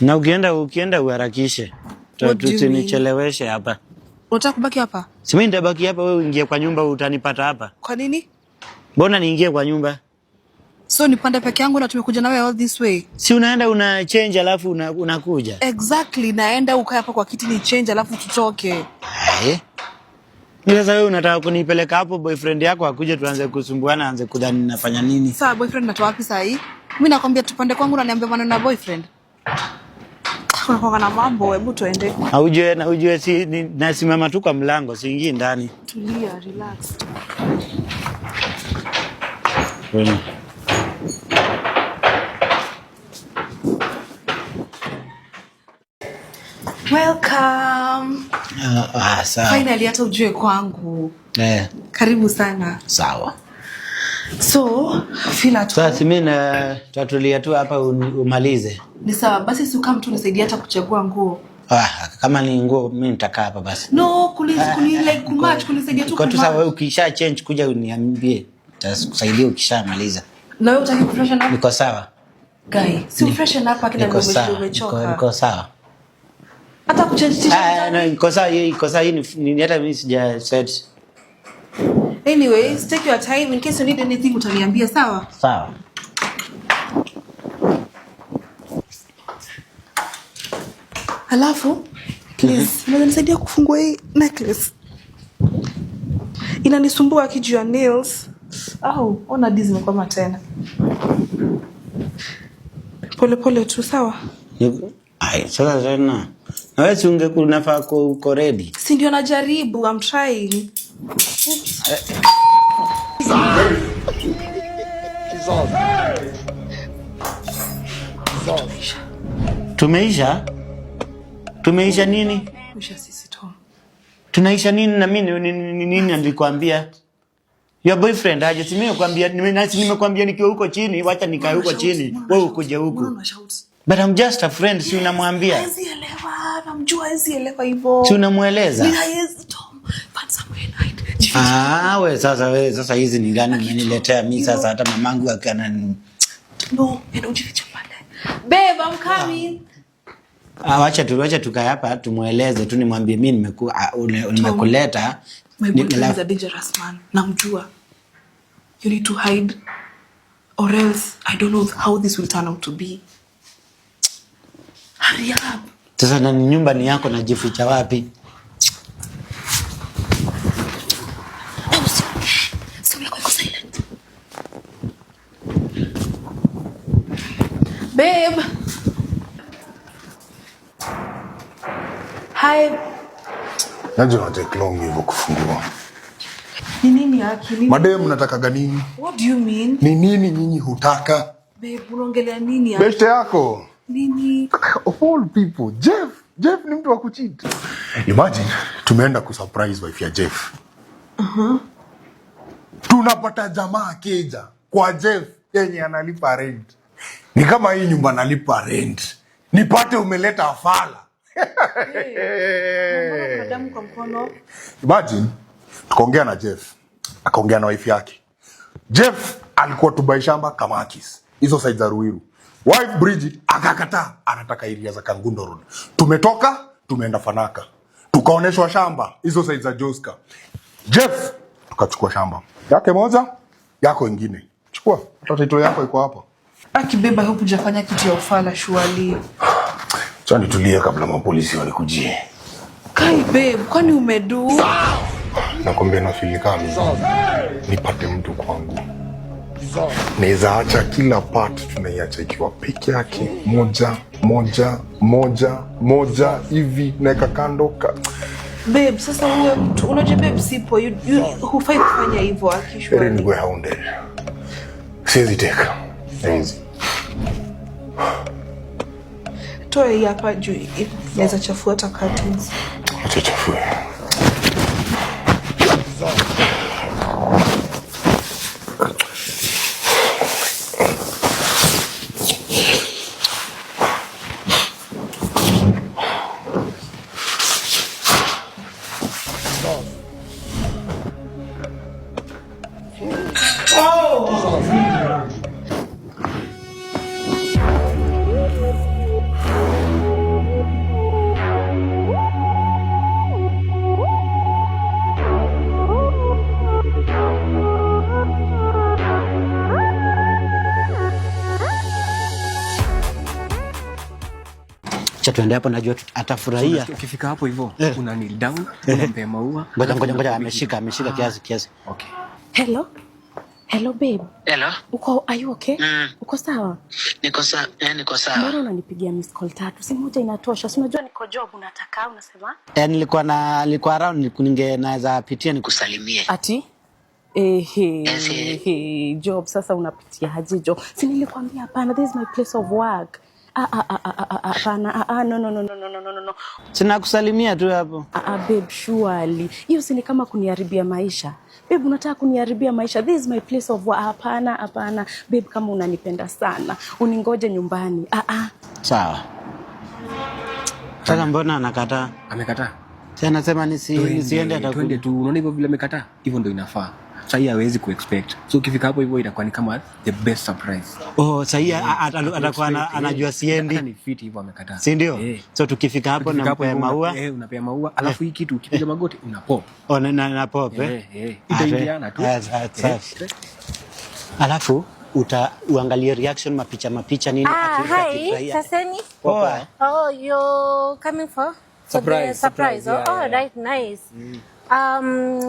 Na ukienda uharakishe. What do you mean? Tusinicheleweshe hapa. Unataka kubaki hapa? Si mimi nitabaki hapa, wewe uingie kwa nyumba utanipata hapa. Kwa nini? Mbona niingie kwa nyumba? So nipande peke yangu na tumekuja na wewe all this way. Si unaenda una change alafu unakuja. Exactly, naenda ukae hapa kwa kiti ni change alafu tutoke. Eh? Sasa wewe unataka kunipeleka hapo boyfriend yako akuje tuanze kusumbuana aanze kudhani nafanya nini? Sawa, boyfriend natoa wapi saa hii? Mimi nakwambia tupande kwangu na niambia maneno na boyfriend. Unakuwa na mambo, hebu tuende. Na ujue si nasimama tu kwa mlango, siingii ndani. Tulia, relax. Mm. Welcome. Sawa. Finally hata ujue kwangu. Karibu sana. Sawa. So, feel at Sasa home. si mimi na tatulia tu hapa umalize. Ni sawa, basi si ukam tu nisaidie hata kuchagua nguo. Kama ni nguo mimi nitakaa hapa basi. No, like kumatch, kunisaidia tu Kwa tu sawa, wewe kumatch. ukisha change kuja uniambie. Nitakusaidia ukishamaliza. Na wewe hutaki kufreshen up? Niko sawa. Guy, si freshen up akina Niko sawa. umechoka. Niko sawa. Hata kuchange t-shirt. No, niko sawa, hii iko sawa, hii ni hata mimi sija set. Anyways, take your time in case you need anything utaniambia, sawa? Sawa. Alafu, please, unaweza nisaidia kufungua hii necklace? Inanisumbua kijuu ya nails. Au, ona dizi zimekwama tena. Pole pole tu, sawa? Ai, sasa tena. Na wewe si ungekuwa unafaa uko ready. Si ndio najaribu, I'm trying. Tumeisha? Tumeisha nini? Tumeisha sisi, Tom. Tunaisha nini na mimi nini nilikwambia? Your boyfriend aje, si mimi nimekwambia, nimekwambia nikiwa huko chini, wacha nikae huko chini, wewe ukuje huku. But I'm just a friend, si unamwambia? Hawezi elewa, namjua hawezi elewa hivyo. Si unamueleza? Ni hawezi, Tom. Find somewhere and hide. Jifiche. We sasa hizi ni gani umeniletea mimi sasa hata mamangu akana No, enda ujifiche pale. Babe, I'm coming. Wacha tukae hapa tumueleze tu nimwambie mimi nimekuleta. My boyfriend is a dangerous man. Namjua. You need to hide or else I don't know how this will turn out to be. Hurry up. Sasa na nyumba ni yako, najificha wapi? Simu yako iko silent. Babe. Hi. Najua na take long hivyo kufungua. Ni nini haki? Nini? Madem mnatakaga nini? What do you mean? Ni nini nyinyi hutaka? Babe, unaongelea nini haki? Beste yako. Nini? Of all people, Jeff. Jeff ni mtu wa kucheat. Imagine tumeenda kusurprise wife ya Jeff. Tunapata jamaa keja kwa Jeff yenye analipa rent. Ni kama hii nyumba nalipa rent. Nipate umeleta fala. Hey, mbona kuna damu kwa mkono? Imagine tukaongea na Jeff, akaongea na wife yake. Jeff alikuwa tubai shamba Kamakis, hizo side za Ruiru. Wife Bridget akakataa, anataka area za Kangundo Road. Tumetoka tumeenda Fanaka, tukaoneshwa shamba hizo side za Joska. Jeff tukachukua shamba yake moja, yako ingine. Chukua, hata title yako iko hapa. Aki babe, I hope hujafanya kitu ya ufala surely. Acha nitulie kabla mapolisi wanikujie. Kai babe, kwani umedu? Nakwambia na feel kama nipate mtu kwangu. Naweza acha kila part tunaiacha ikiwa peke yake, moja moja moja moja hivi, naeka kando ka. Babe, sasa huyo mtu unajua babe sipo, you hufai kufanya hivyo Aki Heri surely. nikuwe hounded. Siwezi teka. Siwezi. Toa hii hapa juu inaweza chafua hata curtains. Acha chafue. Acha tuende hapo, najua atafurahia. Unasikia ukifika hapo hivyo una kneel down, unampea maua. Ngoja, alafu ngoja, ngoja, unapiga. ameshika kiasi kiasi. Okay. Hello? Hello babe. Hello. Uko, are you okay? Mm. Uko sawa? Niko sawa, eh, niko sawa. Mbona unanipigia miss call tatu? Si moja inatosha. Si unajua niko job, unataka unasema? Eh, nilikuwa around, ninge naweza pitia Nikusalimie. Ati? Ehe, Yes, eh. ehe, job sasa unapitiaje job? Si nilikwambia hapana, this is my place of work. Ah, ah, ah, ah, ah, ah, hapana. Ah, ah, no, no, no, no, no, no, no, no. Sina kusalimia tu hapo. Ah, ah, babe, surely. Hiyo si ni kama kuniharibia maisha. Babe, unataka kuniharibia maisha. This is my place of work. Hapana, hapana. Babe, kama unanipenda sana, uningoje nyumbani. Ah, ah. Sawa. Sasa mbona anakataa? Amekataa. Si anasema nisiende Twende atakuja. tu. Unaona hivyo vile amekataa? Hivyo ndio inafaa. Sasa hii hawezi kuexpect. So ukifika hapo hivyo itakuwa ni kama the best surprise. Oh, sasa hii atakuwa Expect, anajua siendi. Hata ni fit hivyo amekataa. Si ndio? Eh. So tukifika hapo Ukifika hapo nampea hivyo maua. Unapea maua. Alafu hii kitu ukipiga magoti una pop. Oh, na pop, eh? Eh, eh. Itaingiana tu. Sawa. Alafu uta uangalie reaction, mapicha mapicha nini, Ah, hi, akifurahia. Saseni. Poa. Oh, you're coming for Surprise, the surprise. surprise, yeah, Oh, yeah. right, nice.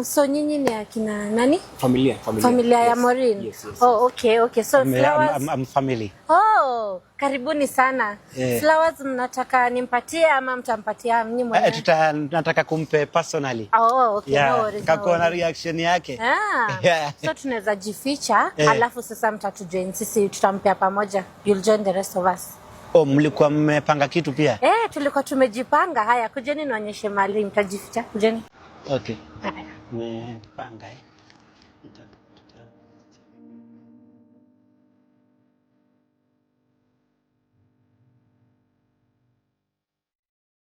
So nyinyi ni akina nani? Familia, familia. Familia ya Yes, Maureen. yes. Oh, okay, okay. So flowers. I'm family. Oh, karibuni sana. Eh. Flowers mnataka nimpatie ama mtampatia nyinyi mwenyewe? Nataka kumpe personally. Oh, okay, Yeah, no worries, no kakuona worries. reaction yake. Ah, Yeah. so tunaweza jificha Eh. alafu sasa mtatujoin sisi, tutampea pamoja. You'll join the rest of us. Oh, mlikuwa mmepanga kitu pia? Eh, tulikuwa tumejipanga. Haya, kujeni nionyeshe mahali mtajificha. Kujeni. Okay. Haya. Mmepanga, eh?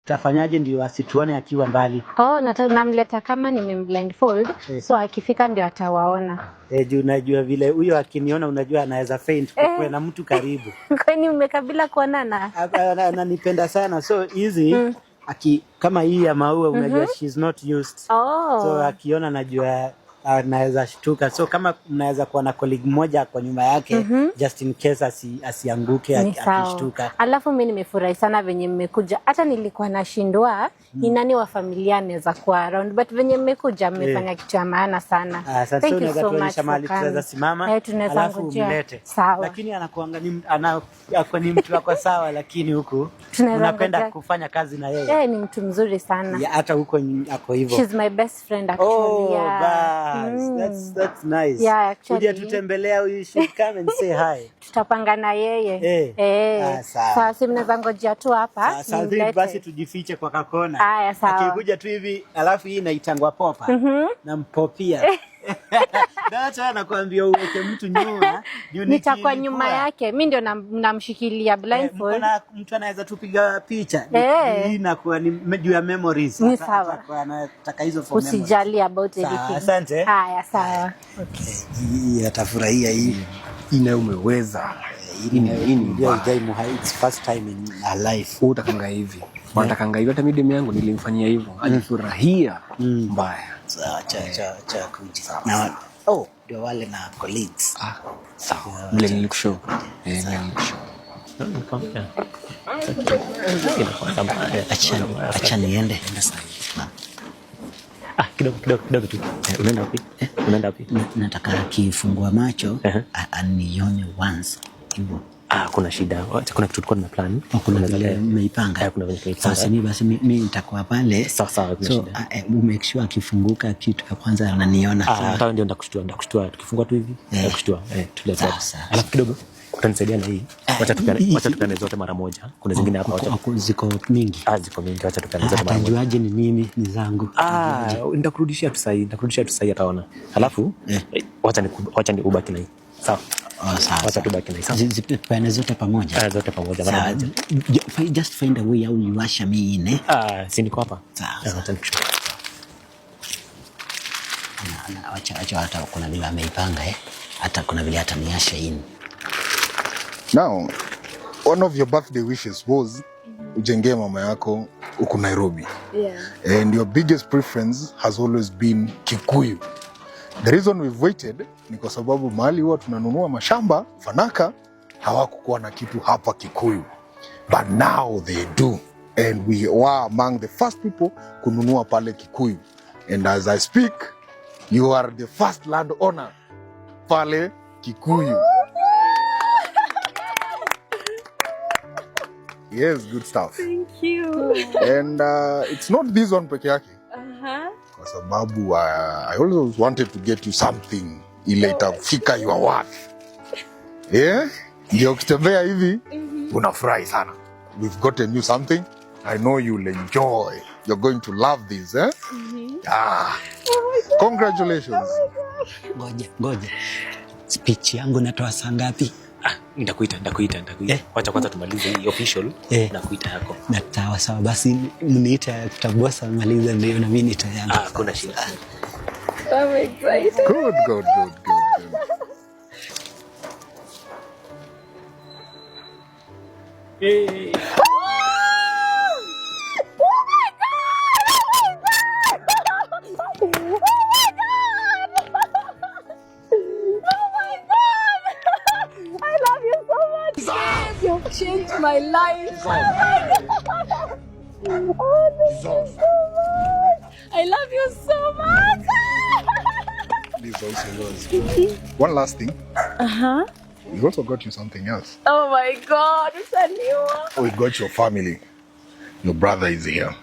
Tafanyaje ndio asituone akiwa mbali? Oh, namleta kama nimemblindfold Eh. so akifika ndio atawaona. Eh, juu unajua vile huyo akiniona, unajua anaweza faint kukuwe na mtu karibu. Kwani mmekabila kuonana? Ananipenda sana, so hizi aki kama hii ya maua, unajua she's not used. Oh. So akiona najua anaweza shtuka. So kama mnaweza kuwa na colleague mmoja kwa nyuma yake, just in case asianguke Ni sawa. akishtuka. Alafu mi nimefurahi sana venye mmekuja. Hata nilikuwa nashindwa ni nani wa familia anaweza kuwa around, but venye mmekuja mmefanya kitu ya maana sana. Ah, sasa Thank you unaweza so much tuonyesha for mahali tunaweza coming. simama, Eh, tunaweza alafu ngojea. umlete. Sawa. Lakini anakuanga ni ako ni mtu wako sawa, lakini huku Tunaweza unapenda ngojea. kufanya kazi na yeye. Eh, ni mtu mzuri sana. Ya, hata huko ako hivyo. She's my best friend actually. Oh, Yeah. bas. That's nice. Yeah, actually. Kuja tutembelea, you should come and say hi. Tutapanga na yeye. Eh. Eh. Ah, sawa. Sawa, si mnaweza ngojea tu hapa. Sasa hivi nimlete. basi tujifiche kwa kakona. Haya, sawa. Akikuja tu hivi, alafu hii inaitangwa popa. Nampopia. That's why nakwambia uweke mtu nyuma. Juu Nitakuwa nyuma nikilipua, yake. Mi ndio namshikilia blindfold. mko na mtu anaweza tupiga picha. Eh. Hii inakuwa ni juu ya memories. Ni sawa. Atakuwa anataka hizo for memories. Usijali about Sawa, anything. asante. Haya, sawa. Okay. Hii atafurahia hii. Hii nayo umeweza. Hii ni Ndio mbaya. it's first time in her life. Wewe utakanga hivi. Wanatakanga hivi. Hata mimi demu yangu nilimfanyia hivyo. Alifurahia mbaya. Sawa, cha kuja. Na oh, ndio wale na colleagues. Ah, sawa. Vile nilikushow. Eh, vile nilikushow. Acha niende. Ah, kidogo kidogo kidogo tu. Unaenda wapi? Unaenda wapi? Nataka akifungua macho anione once hivyo. Ah, kuna shida. Wacha, kuna kitu tulikuwa tuna plan. Oh, kuna vile mmeipanga. Eh, kuna vile tumeipanga. Sasa mi basi mi nitakuwa pale. Sawa, sawa, hakuna So shida. make sure akifunguka kitu ya kwanza ananiona. Ah, Sawa. hata ndio nitakushtua. Tukifungua tu hivi, nitakushtua. Eh, tulia tu. Sawa, sawa. Alafu kidogo utanisaidia na hii. Wacha tupeane, wacha tupeane zote mara moja. Kuna zingine hapa, wacha. Ziko mingi. Ah, ziko mingi, wacha tupeane zote mara moja. Atajuaje ni mimi ni zangu? Ah, nitakurudishia tu sahi, nitakurudishia tu sahi ataona. Alafu wacha ni ubaki na hii. Sawa. Oh, sawa, Wacha sawa. tubaki na hii. Sawa. Zipeane zote pamoja. Ah, zote pamoja mara Sawa. moja. Just find a way au iwasha mi ine. Ah, si niko hapa. Sawa, Ah, sawa. wacha nikushukuru. Wacha hata kuna vile ameipanga, eh. Hata kuna vile ataniasha in. Now, one of your birthday wishes was ujengee mama yako huku Nairobi. Yeah. And your biggest preference has always been Kikuyu. The reason we've waited ni kwa sababu mahali huwa tunanunua mashamba Fanaka hawakukuwa na kitu hapa Kikuyu. But now they do. And we were among the first people kununua pale Kikuyu. And as I speak, you are the first landowner pale Kikuyu. Yes, good stuff. Thank you. And it's not this one peke yake. Uh-huh. Kwa sababu I always wanted to get you something ile itafika your worth. Yeah? Ndio ukitembea hivi unafurahi sana. We've gotten you something. I know you'll enjoy. You're going to love this, eh? Ah. Congratulations. Ngoja, ngoja. Speech yangu natoa saa ngapi? Ah, nitakuita, nitakuita, nitakuita. Eh. Wacha kwanza tumalize hii official Eh. na kuita yako. Na sawa sawa, basi mniite kutabosa maliza ndio na mimi nita yangu. Ah, hakuna shida. I'm excited. Good, good, good, good, good. Oh my God! Oh my God! Oh my God! Oh my God! I love you so much. You've changed my life. Oh my God! Oh, thank you so much. I love you so much. This is also yours. One last thing. Uh-huh. We also got you something else. Oh my God, it's a new one. We got your family. Your brother is here.